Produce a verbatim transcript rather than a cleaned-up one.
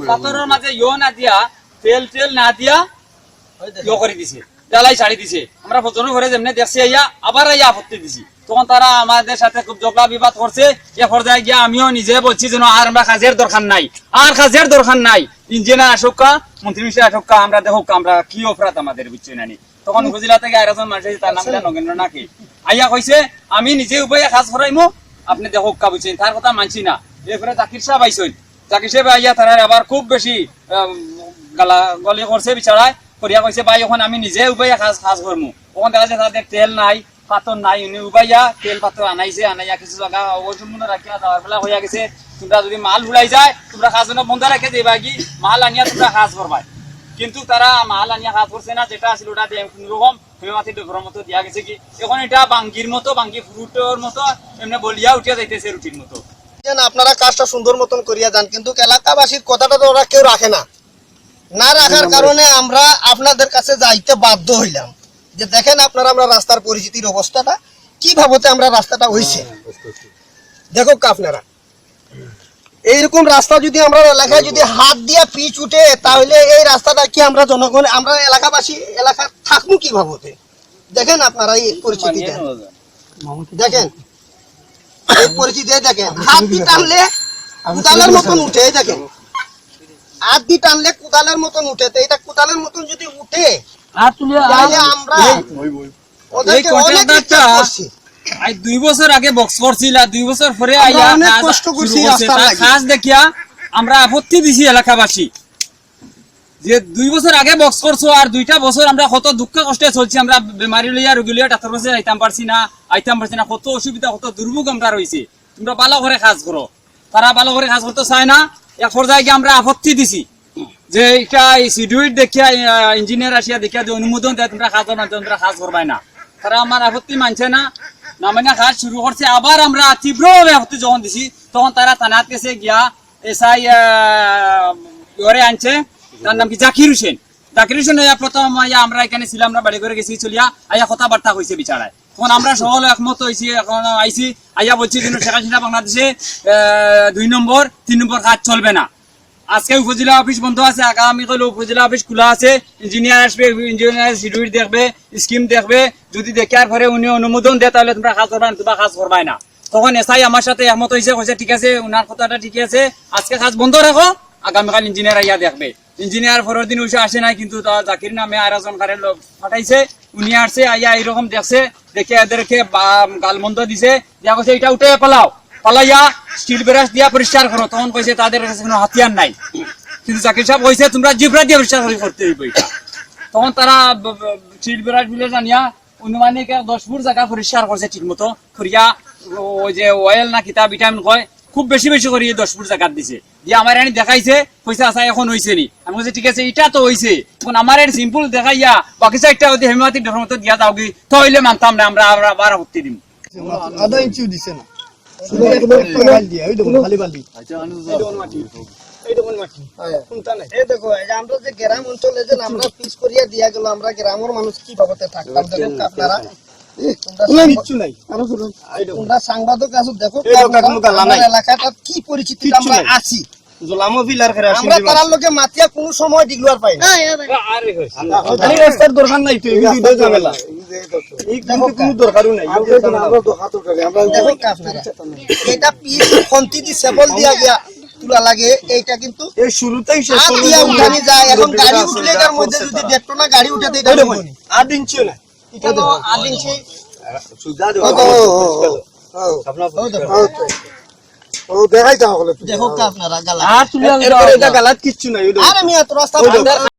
পাথরর মাঝে ইয়ো না দিয়া, তেল টেল না দিয়া ইয়ো করি দিছে, জ্বালাই ছাড়ি দিছে। আমরা ফজরর পরে যেমনে দেখছি আইয়া, আবার আইয়া আপত্তি দিছি। তখন তারা আমাদের সাথে খুব ঝগড়া বিবাদ করছে। এ পর্যায়ে গিয়া আমিও নিজে বলছি যেন আর আমরা কাজের দরকার নাই, আর কাজের দরকার নাই। ইঞ্জিনিয়ার আসুক্কা, মন্ত্রী মিনিস্টার আসুক্কা, আমরা দেখুক আমরা কি অপরাধ আমাদের, বুঝছে না নি? তখন উপজেলা থেকে আরেকজন মানুষ আইছে, তার নাম হইলো নগেন্দ্র নাকি, আইয়া কইছে, "আমি নিজে উবাইয়া কাজ করাইমু, আপনে দেখউক্কা, বুঝছেন, তার কথা মানছি না।" এরপরে জাকির সাহেব আইছইন, জাকির সাহেব আইয়া তারার আবার খুব বেশি, আহ, গালাগালি করছে বিচারায়, করিয়া কইছে, "ভাই, অখন আমি নিজে উবাইয়া কাজ, কাজ করমু।" অখন দেখা যায় তাদের তেল নাই, পাথর নাই, উনি উবাইয়া তেল পাথর আনাইছে, আনাইয়া কিছু জাগা অসম্পূর্ণ রাখিয়া যাওয়ার বেলা কইয়া গেছে, "তোমরা যদি মাল ফুলাই যায়, তোমরা কাজ অনো বন্ধ রাখিয়া দিবা কি, মাল আনিয়া তোমরা কাজ করবায়।" কিন্তু তারা মাল আনিয়া কাজ করছে না, যেটা আছিল ওটা দিয়ে কোনো রকম হেমাতি ডোকরার মতো দিয়া গেছে কি, এখন এটা বাঙ্গির মতো, বাঙ্গি ফ্রুটর মতো এমনি বলিয়া উঠিয়া যাইতেছে রুটির মতো। যেন আপনারা কাজটা সুন্দর মতন করিয়া যান, কিন্তু এলাকাবাসীর কথাটা তো ওরা কেউ রাখে না। না রাখার কারণে আমরা আপনাদের কাছে যাইতে বাধ্য হইলাম যে দেখেন আপনারা আমরা রাস্তার পরিস্থিতির অবস্থাটা, কি বাবদে আমরা রাস্তাটা হইছে। দেখুক আপনারা, এইরকম রাস্তা যদি আমরা এলাকায় যদি হাত দিয়া পিচ উঠে, তাহলে এই রাস্তাটা কি আমরা জনগণ, আমরা এলাকাবাসী এলাকা থাকবো কি বাবদে? দেখেন আপনারা এই পরিস্থিতিটা, দেখেন এই পরিস্থিতি দেখেন, হাত দি টানলে কুদালের মতন উঠে, এই দেখেন হাত দি টানলে কুদালের মতন উঠে, তো এটা কুদালের মতন যদি উঠে, হাত তুলে তাহলে আমরা এই ওদেরকে অনেক কন্ট্রাক্টরটা ইজ্জত করছি। আজ দুই বছর আগে বক্স করছিল, আর দুই বছর পরে আমরা আইয়া অনেক কাজ কষ্ট শুরু করছি করছে। রাস্তার তার লাগি। কাজ দেখিয়া আমরা আপত্তি দিছি এলাকাবাসী, যে দুই বছর আগে বক্স করছো, আর দুইটা বছর আমরা কত দুঃখে কষ্টে চলছি, আমরা বেমারি লইয়া, রুগী লইয়া ডাক্তার কাছে যাইতাম পারছি না, আইতাম পারছি না, কত অসুবিধা, কত দুর্ভোগ আমরা রইছি। তোমরা ভালো করে কাজ করো, তারা ভালো করে কাজ করতে চায় না। এক পর্যায়ে গিয়ে আমরা আপত্তি দিছি যে এটা এই সিডুইট দেখিয়া, আহ, ইঞ্জিনিয়ার আসিয়া দেখিয়া যে অনুমোদন দেয়, তোমরা কাজ করবা, তোমরা কাজ করবায় না। তারা আমার আপত্তি মানছে না, না মানে কাজ শুরু করছে। আবার আমরা তীব্রভাবে আপত্তি যখন দিছি, তখন তারা থানাত গেছে গিয়া এসআই, আহ, ওরে আনছে, তার নাম কি জাকির হোসেন। জাকির হোসেন আইয়া প্রথম আইয়া আমরা এখানে ছিলাম, আমরা বাড়ি ঘরে গেছি চলিয়া, আইয়া কথাবার্তা কইছে বিচারায়। তখন আমরা সকলে একমত হইছি, এখন আইছি, আইয়া বলছি যেন শেখ হাসিনা বাংলাদেশে, আহ, দুই নম্বর, তিন নম্বর কাজ চলবে না। আজকে উপজেলা অফিস বন্ধ আছে, আগামী কাল উপজেলা অফিস খোলা আছে, ইঞ্জিনিয়ার আসবে, ইঞ্জিনিয়ার সিডুইট দেখবে, স্কিম দেখবে, যদি দেখার পরে উনি অনুমোদন দেয় তাহলে তোমরা কাজ করবা না, তোমরা কাজ করবায় না। তখন এসআই আমার সাথে একমত হইছে, কইছে, "ঠিক আছে, উনার কথাটা ঠিক আছে, আজকে কাজ বন্ধ রাখো, আগামীকাল ইঞ্জিনিয়ার আইয়া দেখবে।" ইঞ্জিনিয়ার পরের দিন অবশ্য আসে নাই, কিন্তু তা জাকির নামে আর একজন কারে লোক পাঠাইছে, উনি আসছে, আইয়া এইরকম দেখছে, দেখে এদেরকে বা-, গালমন্দ দিছে, দিয়া কইছে, "এটা উঠে পালাও, পালাইয়া স্টিল ব্রাশ দিয়া পরিষ্কার করো।" তখন কইছে তাদের কাছে কোনো হাতিয়ার নাই, কিন্তু জাকির সাহেব কইছে, "তোমরা জিব্রা দিয়া পরিষ্কার করে করতে হইব এটা।" তখন তারা ব-, ব-, স্টিল ব্রাশ বিলে জানিয়া অনুমানিক এক দশ ফুট জায়গা পরিষ্কার করছে ঠিক মতো, করিয়া ওই যে অয়েল না কিতা ভিটামিন কয়, খুব বেশি বেশি করি দশ ফুট জায়গা দিছে। দিয়ে আমার এনে দেখাইছে, কইছে, "আচ্ছা, এখন হইছে নি?" আমি কইছি, "ঠিক আছে, এটা তো হইছে, এখন আমার এনে সিম্পল দেখাইয়া বাকি সাইডটা যদি হেমাতি ডোকরার মতো দিয়া যাওগি, তো হইলে মানতাম না, আমরা আবার, আবার আপত্তি দিমু।" আধা ইঞ্চিও দিছে না। শুধু একদম একটু বালি দিয়া, ওই দেখুন, খালি বালি। আচ্ছা, এই দেখুন মাটি, এই দেখুন মাটি। হ্যাঁ। কোনটা নাই? এই দেখো, এই যে আমরা যে গ্রাম অঞ্চলে যে আমরা পিচ করিয়া দিয়া গেল, আমরা গ্রামের মানুষ কি বাবদে থাকতাম? দেখুন আপনারা। তোমরা কোনো সাংবাদ-, কিচ্ছু নাই। আরো বলুন। এই দেখুন। তোমরা সাংবাদিক আছো, দেখো এই দেখো, আপনারা কোনো গালা নাই। আমার এলাকাটা কি পরিস্থিতিতে কিচ্ছু আমরা নাই। আছি। জুলামও ফিলার করে আসি আমরা দিবা। তারার লগে মাতিয়া কোনো সময় ডিগলুয়ার পাই না। আরে কইস। আরে রাস্তার দরকার নাই তো, এই দুইটা ঝামেলা। এই কিন্তু কোনো দরকারও নাই। আমরা দরকার, দরকার নেই। আমরা দেখো কি আপনারা, এটা পিচ খন্তি দি সেবল দিয়া গিয়া তুলা লাগে, এইটা কিন্তু এই শুরুতেই শেষ আট পর্যন্ত দিয়া উঠানি যায়। এখন গাড়ি উঠলে এটার মধ্যে যদি দেড় টনা গাড়ি উঠে, তো এটা ওই দেখুন, হইব নি? আট ইঞ্চিও না। এটা তো আট ইঞ্চি। সুজা দেখো। ও, ও, ও, ও। আপনার ও, দেখো। ও, তো। ও, দেখাই তো হলে তুই। দেখো কি আপনারা গালা। আর তুমি এরপরে এটা গালাত কিচ্ছু নাই, ওই দেখো। আরে মিয়া, তো রাস্তা ওই দেখো।